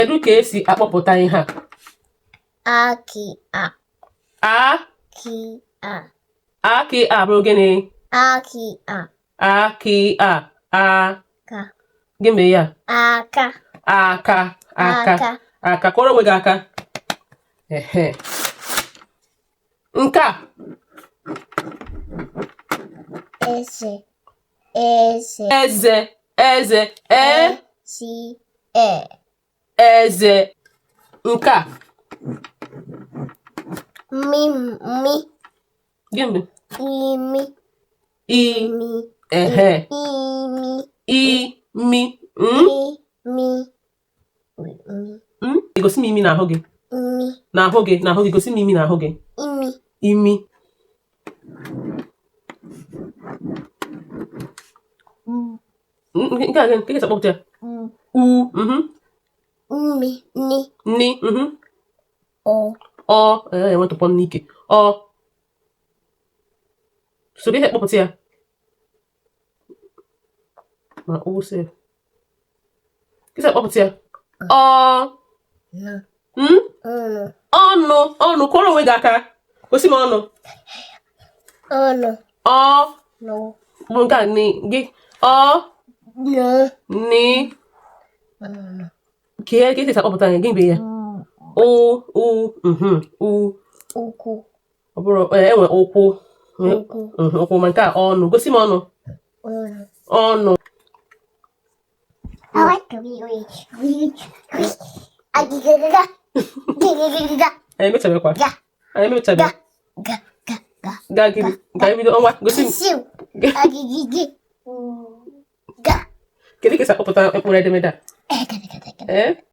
Kedu ka esi akpọpụta ihe a? A K A. A K A. A K A bụrụ gịnị? A K A. A K A. A. Ka. Gịnị mere ya? Aka. Aka. Aka. Aka. Kụọrọ onwe gị aka. Ehe. Nke a. Eze. Eze. Eze. Eze. E. C E. Eze. Nke a. Mi mi. Gịnị? Imi. I. Ehe. Imi. Imi. Imi. Mm? Gosi m imi n'ahụ gị. Imi. N'ahụ gị, n'ahụ gị, gosi m imi n'ahụ gị. Imi. Imi. Nke a nke ka akpọpụta ya? U. Umi. Ni. Ni. Ọ. Ọ. Ee, enwe ntụpọ n'ike. Ọ. So ihe kpọpụta ya. Ma u sef. Kịsa kpọpụta ya. Ọ. Hmm? Ọnụ. Ọnụ. Kụọrọ onwe gị aka. Gosi m ọnụ. Ọnụ. Ọ. Bụ nke a ni gị. Ọ. Ni. Kee ka esi akpọpụta ya gịnị bụ ya? U. U. U. Ụkwụ. Ọ bụrụ enwe ụkwụ. Ụkwụ ma nke a ọnụ. Gosi m ọnụ. Ọnụ. Anyị emechabekwa. Anyị emechabe. Ga gịnị? Ga ebido ọnwa gosi m. Kedu ka esi akpọpụta mkpụrụ edemede a? Ee?